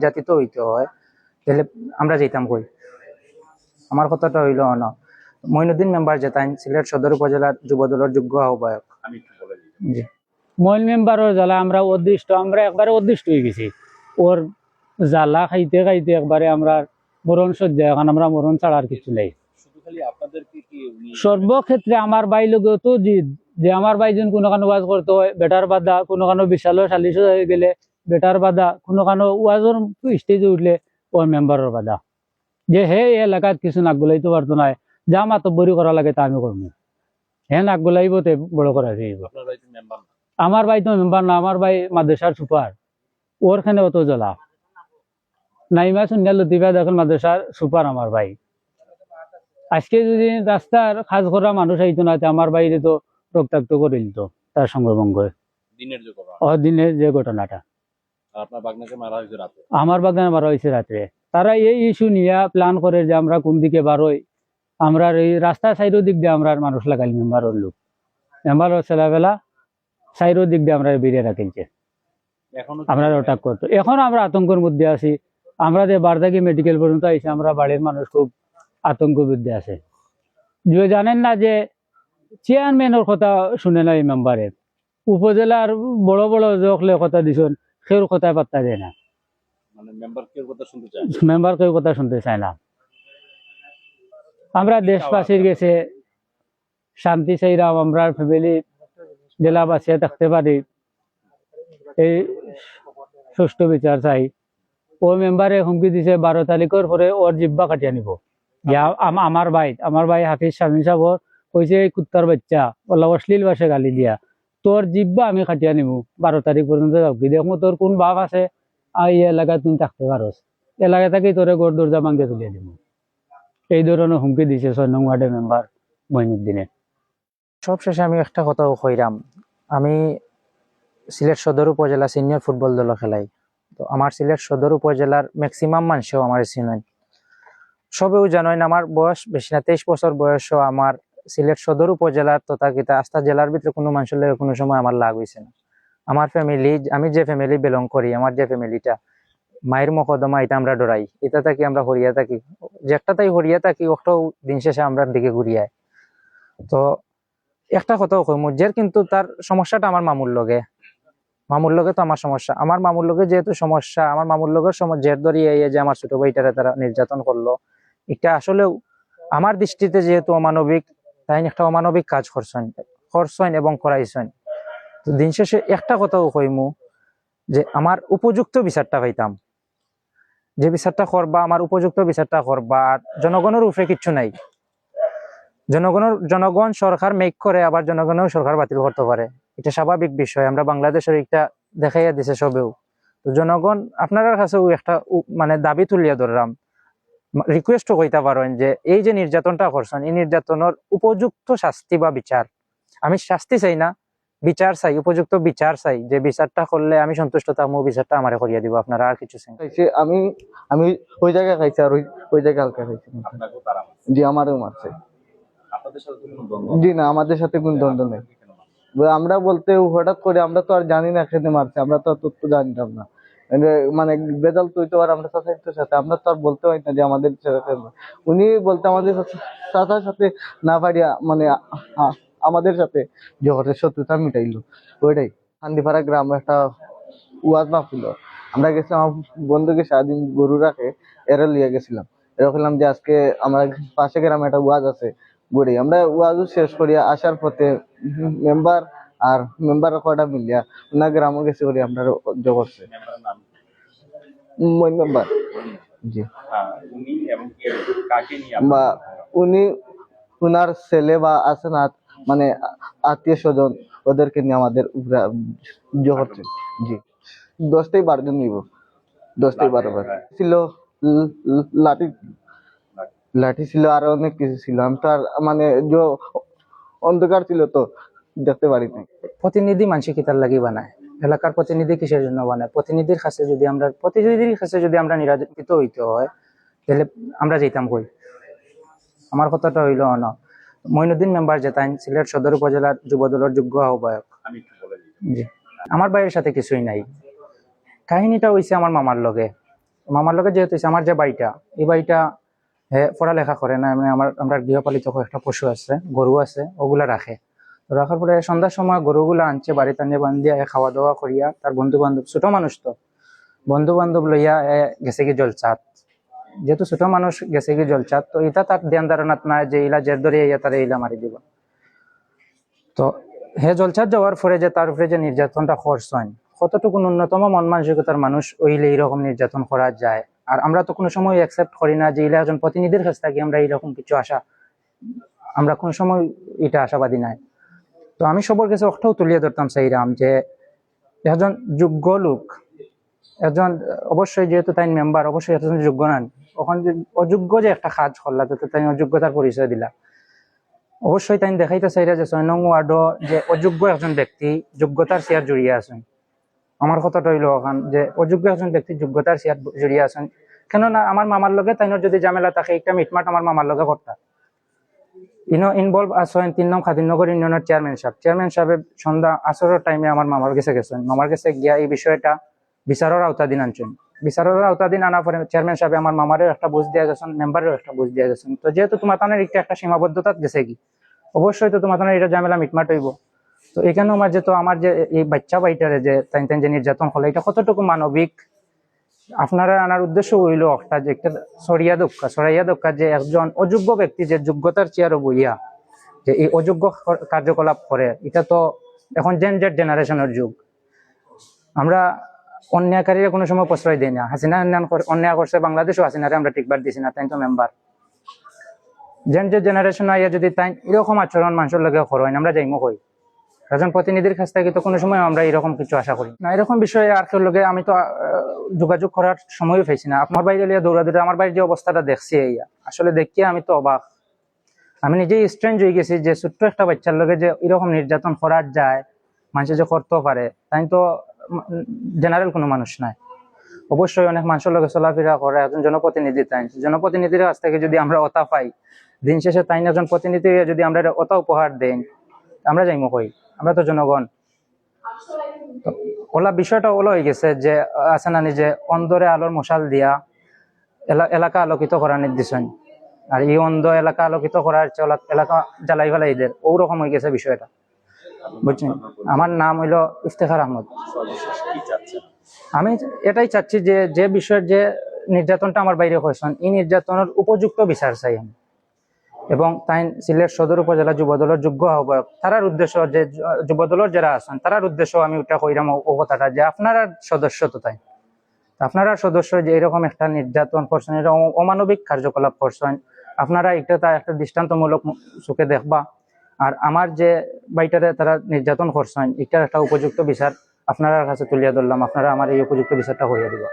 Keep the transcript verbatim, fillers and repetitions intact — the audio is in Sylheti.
নির্যাতিত হইতে হয়, তাহলে আমরা যাইতাম কই? আমার কথাটা হইল না, মঈনুদ্দিন মেম্বার যেতাইন সিলেট সদর উপজেলার যুব দলের যোগ্য আহ্বায়ক। জি। মইন মেম্বারর জ্বালা আমরা অদৃষ্ট, আমরা একবারে অদৃষ্ট হয়ে গেছি। ওর জ্বালা খাইতে খাইতে একবারে আমরা মরণ শয্যা, এখন আমরা মরণ ছাড়া আর কিছু নেই। সর্বক্ষেত্রে আমার ভাই লগে তো জিদ, যে আমার ভাই যেন কোনো কানো ওয়াজ করতে হয়, বেটার বাধা, কোনো কানো বিশাল সালিশ হয়ে গেলে বেটার বাধা, কোনো কানো ওয়াজর স্টেজে উঠলে ওর মেম্বারর বাধা, যে হে এই এলাকাত কিছু নাক গলাইতে পারতো না, যা মাতব্বরি করা লাগে তা আমি করবো, হে নাক গলাইব তে বড় করা যাইব। আমার ভাই তো মেম্বার না, আমার ভাই মাদ্রাসার সুপার, ওর খানে অত জ্বালা। নাইমা সুন্নিয়া লতিফা দাখিল মাদ্রাসার সুপার আমার ভাই। আজকে যদি রাস্তার কাজ করা মানুষ আইতো না, তে আমার ভাইরে তো রক্তাক্ত করে দিত তার সঙ্গে ভঙ্গ। দিনের যে ঘটনা। ও, দিনের যে ঘটনাটা। আর আপনার ভাগ্নাকে মারা হয়েছে রাতে? আমার ভাগ্না মারা হয়েছে রাত্রে। তারা এই ইস্যু নিয়ে প্ল্যান করে যে আমরা কোন দিকে বারোই, আমরা এই রাস্তা সাইডের দিক দিয়ে আমরা মানুষ লাগাইল মেম্বারর লোক, মেম্বারর ছেলেবেলা সাইডের দিক দিয়ে আমরা বেরিয়ে রাখিলছে। এখনো কি আমরা অ্যাটাক করতো, এখন আমরা আতঙ্কের মধ্যে আছি। আমরা যে বারদাগি মেডিকেল পর্যন্ত আইছি, আমরা বাড়ির মানুষ খুব আতঙ্কের মধ্যে আছে। যে জানেন না যে চেয়ারম্যানের কথা শুনে না এই মেম্বারের, উপজেলার বড় বড় যে হকলে কথা দিছন, কেউর কথায় পাত্তা দেয় না। মানে মেম্বার কেউর কথা শুনতে চায় না। মেম্বার কেউর কথা শুনতে চায় না। আমরা দেশবাসীর গেছে শান্তি চাইরাম, আমরার ফ্যামিলি জেলা বাঁচিয়া থাকতে পারি, এই সুষ্ঠু বিচার চাই। ও মেম্বারে হুমকি দিছে বারো তারিখর পরে ওর জিব্বা কাটিয়া নিব। যে আ-, আম-, আমার ভাই, আমার ভাই হাফিজ শামীম সাহেব কইছে, "এই কুত্তার বাচ্চা, ওলা অশ্লীল ভাষায় গালি দিয়া, তোর জিব্বা আমি কাটিয়া নিব, বারো তারিখ পর্যন্ত যাও কি, দেখো তোর কোন বাপ আছে, আর এই এলাকায় তুই থাকতে পারস, এলাকা থাকি তোরে ঘর দরজা ভাঙ্গে তুলিয়া দিব।" এই ধরনের হুমকি দিছে ছয় নং ওয়ার্ডের মেম্বার মঈনুদ্দিনে। সবশেষে আমি একটা কথাও কইরাম, আমি সিলেট সদর উপজেলা সিনিয়র ফুটবল দল খেলাই। তো আমার সিলেট সদর উপজেলার ম্যাক্সিমাম মানুষও আমার চিনইন, সবেও জানইন। আমার বয়স বেশি না, তেইশ বছর বয়সও আমার সিলেট সদর উপজেলার তথা কিতা আস্তা জেলার ভিতরে কোনো মানুষের লগে কোনো সময় আমার লাগ হইছে না। আমার ফ্যামিলি, আমি যে ফ্যামিলি বিলং করি, আমার যে ফ্যামিলিটা মায়ের মকদ্দমা, এটা আমরা ডরাই, এটা থাকি আমরা হরিয়া থাকি, যে একটা তাই হরিয়া থাকি, ওটাও দিন শেষে আমরা দিকে ঘুরিয়ায়। তো একটা কথাও কইমু, যে কিন্তু তার সমস্যাটা আমার মামুর লগে, মামুর লগে তো আমার সমস্যা, আমার মামুর লগে যেহেতু সমস্যা, আমার মামুর লগের সম-, জের ধরিয়া এই যে আমার ছোট ভাইটারে তারা নির্যাতন করলো, এটা আসলেও আমার দৃষ্টিতে যেহেতু অমানবিক, তাই একটা অমানবিক কাজ করছইন, করছইন এবং করাইছইন। তো দিন শেষে একটা কথাও কইমু যে আমার উপযুক্ত বিচারটা পাইতাম, যে বিচারটা করবা, আমার উপযুক্ত বিচারটা করবা। আর জনগণের উপরে কিচ্ছু নাই। জনগণের, জনগণ সরকার মেক করে, আবার জনগণেও সরকার বাতিল করতে পারে, এটা স্বাভাবিক বিষয়। আমরা বাংলাদেশের একটা দেখাইয়া দিছে সবেও। তো জনগণ আপনারার কাছেও একটা উ-, মানে দাবি তুলিয়া ধরলাম, রিকোয়েস্টও কইতা পারেন যে এই যে নির্যাতনটা করছেন, এই নির্যাতনের উপযুক্ত শাস্তি বা বিচার, আমি শাস্তি চাই না, বিচার চাই, উপযুক্ত বিচার চাই, যে বিচারটা করলে আমি সন্তুষ্ট থাকবো, বিচারটা আমারে করিয়া দিব আপনারা, আর কিছু চাই না। খাইছে, আমি, আমি ওই জায়গায় খাইছি আর ওই, ওই জায়গায় হালকা খাইছি। জি, আমারও মারছে। জি না, আমাদের সাথে কোনো দ্বন্দ্ব নেই। আমরা বলতে হঠাৎ করে, আমরা তো আর জানি না খেতে মারছে, আমরা তো আর তথ্য জানতাম না। মানে, মানে, বেজাল তো হইতে পারে আমরা চাচাইর সাথে, আমরা তো আর বলতে পারি না যে আমাদের সাথে। উনি বলতে আমাদের চাচার সাথে না পারিয়া, মানে, আ-, আ-, আমাদের সাথে যে হঠাৎ শত্রুতা মিটাইলো, ওইটাই। কান্দিপাড়া গ্রামে একটা ওয়াজ মাহফিল, আমরা গেছিলাম, আমার বন্ধুকে সারাদিন গরু রাখে, এরা লইয়া গেছিলাম। এরা কইলাম যে আজকে আমার পাশে গ্রামে একটা ওয়াজ আছে, ঘুরি। আমরা ওয়াজ শেষ করিয়া আসার পথে মেম্বার আর মেম্বার কয়টা মিলিয়া ওনার গ্রামও গেছে করি আমরা জবরছে। মইন মেম্বার। জি। বা উনি, ওনার ছেলে বা আছে না, মানে আত্মীয় স্বজন, ওদেরকে নিয়ে আমাদের উপরে জবরছে। জি, দশ থেকে বারো জন নিব, দশ থেকে বারো জন। ছিল ল-, ল-, লাঠি, লাঠি ছিল, আরো অনেক কিছু ছিল। আমি তো আর, মানে, যে অন্ধকার ছিল তো দেখতে পারিনি। প্রতিনিধি মানষে কিতার লাগি বানায়? এলাকার প্রতিনিধি কিসের জন্য বানায়? প্রতিনিধির কাছে যদি আমরা, প্রতিনিধির কাছে যদি আমরা নির্যাতিত হইতে হয়, তাহলে আমরা যাইতাম কই? আমার কথাটা হইল না, মঈনুদ্দিন মেম্বার যেতাইন সিলেট সদর উপজেলার যুব দলের যোগ্য আহ্বায়ক। জি, আমার ভাইয়ের সাথে কিছুই নাই। কাহিনীটা হইছে আমার মামার লগে। মামার লগে যেহেতু অইছে, আমার যে ভাইটা, এই ভাইটা হে পড়ালেখা করে না, মানে আমার, আমরা গৃহপালিত কয়েকটা পশু আছে, গরু আছে, ওগুলা রাখে। তো রাখার পরে সন্ধ্যার সময় গরুগুলা আনছে, বাড়িত আনিয়া বান্ধিয়া হে খাওয়া দাওয়া করিয়া তার বন্ধু বান্ধব, ছোট মানুষ তো, বন্ধু বান্ধব লইয়া হে গেছে কি জলসাত। যেহেতু ছোট মানুষ গেছে কি জলসাত, তো ইটা তার ধ্যান ধারণাত নাই যে ইলা জের ধরিয়া ইয়া তারে ইলা মারি দিবা। তো হে জলসাত যাওয়ার পরে যে তার উপরে যে নির্যাতনটা করছইন, কতটুকু ন্যূনতম মন মানসিকতার মানুষ অইলে এইরকম নির্যাতন করা যায়? আর আমরা তো কোনো সময় অ্যাকসেপ্ট করি না যে ইলা একজন প্রতিনিধির কাছ থাকি আমরা এইরকম কিছু আশা, আমরা কোনো সময় ইটা আশাবাদী নাই। তো আমি সবর গেছে অকটাউ তুলিয়া ধরতাম চাইরাম যে একজন যোগ্য লোক, একজন, অবশ্যই যেহেতু তাইন মেম্বার, অবশ্যই একজন যোগ্য নান। অখন যে অযোগ্য যে একটা কাজ করলা, তো তাইন অযোগ্যতার পরিচয় দিলা। অবশ্যই তাইন দেখাইতা চাইরা যে ছয় নং ওয়ার্ডও যে অযোগ্য একজন ব্যক্তি যোগ্যতার চেয়ার জুড়িয়া আছইন। আমার কথাটা অইলো অখান যে অযোগ্য একজন ব্যক্তি যোগ্যতার চেয়ার জুড়িয়া আছইন। কেননা আমার মামার লগে তাইনর যদি ঝামেলা থাকে, একটা মিটমাট আমার মামার লগে করতা। ইনো ইনভলভ আছইন তিন নং খাদিমনগর ইউনিয়নর চেয়ারম্যান সাব। চেয়ারম্যান সাবে সন্ধ্যা আসরর টাইমে আমার মামার গেছে গেছইন, মামার গেছে গিয়া এই বিষয়টা বিচারর আওতাধীন আনছইন। বিচারর আওতাধীন আনার পরে চেয়ারম্যান সাবে আমার মামারেও একটা বুঝ দিয়া গেছইন, মেম্বারেও একটা বুঝ দিয়া গেছইন। তো যেহেতু তোমার তানের একটা, একটা সীমাবদ্ধতাত গেছে কি, অবশ্যই তো তোমার তানের এটা ঝামেলা মিটমাট অইবো। তো এখানে আমার যে, তো আমার যে এই বাচ্চা ভাইটারে যে তাইন তাইন যে নির্যাতন করলা, এটা কতটুকু মানবিক? আপনারা আনার উদ্দেশ্য অইলো একটা যে একটা ছড়াইয়া দেউক্কা, ছড়াইয়া দেউক্কা যে একজন অযোগ্য ব্যক্তি যে যোগ্যতার চেয়ারও বইয়া যে এই অযোগ্য কার্যকলাপ করে, এটা তো এখন জেন জেড জেনারেশনর যুগ। আমরা অন্যায়কারীরে কোনো সময় প্রশ্রয় দেই না। হাসিনা অন্যায় কর-, অন্যায় করছে বাংলাদেশও, হাসিনারে আমরা টিকবার দিছি না, তাইন তো মেম্বার। জেন জেড জেনারেশন আইয়া যদি তাইন এরকম আচরণ মানষর লগে করইন, আমরা যাইমু কই? একজন প্রতিনিধির কাছ থাকি তো কোনো সময় আমরা এরকম কিছু আশা করি না। এরকম বিষয়ে আর কেউর লগে আমি তো, আহ, যোগাযোগ করার সময়ও পাইছি না। আমার ভাইরে লইয়া দৌড়াদৌড়ি, আমার ভাইর যে অবস্থাটা দেখছি, এই আসলে দেখিয়া আমি তো অবাক। আমি নিজেই স্ট্রেঞ্জ অই গেছি যে ছোট্ট একটা বাচ্চার লগে যে এরকম নির্যাতন করা যায়, মানষে যে করতেও পারে, তাইন তো জেনারেল কোনো মানুষ নায়। অবশ্যই অনেক মানষর লগে চলাফেরা করে একজন জনপ্রতিনিধি, তাইন জনপ্রতিনিধির কাছ থাকি যদি আমরা অতা পাই, দিন শেষে তাইন একজন প্রতিনিধি অইয়া যদি আমরা অতা উপহার দেইন, আমরা যাইমু কই? আমরা তো জনগণ। তো অলা বিষয়টা অলা অই গেছে যে, আছে না নি যে অন্ধরে আলোর মশাল দিয়া এলা-, এলাকা আলোকিত করানির দিছইন। আর এই অন্ধ এলাকা আলোকিত করার চে এলা-, এলাকা জ্বালাই ফালাই দের, ওরকম অই গেছে বিষয়টা। বুঝছেন? আমার নাম অইলো ইফতেখার আহমদ। সর্বশেষ কি চাচ্ছেন? আমি এটাই চাচ্ছি যে, যে বিষয়ের যে নির্যাতনটা আমার ভাইরে করছইন, এই নির্যাতনর উপযুক্ত বিচার চাই আমি। এবং তাইন সিলেট সদর উপজেলা যুবদলর যোগ্য আহ্বায়ক, তারার উদ্দেশ্য যে যু-, যুবদলর যারা আছইন, তারার উদ্দেশ্য আমি ওটা কইরাম ও, ও কথাটা যে আপনারা সদস্য তো তাইন, আপনারা সদস্য যে এরকম একটা নির্যাতন করছইন, এটা অ-, অমানবিক কার্যকলাপ করছইন, আপনারা এটা তা একটা দৃষ্টান্তমূলক মু-, চোখে দেখবা। আর আমার যে ভাইটারে তারা নির্যাতন করছইন, এটার একটা উপযুক্ত বিচার আপনারার কাছে তুলিয়া ধরলাম, আপনারা আমার এই উপযুক্ত বিচারটা করিয়া দিবা।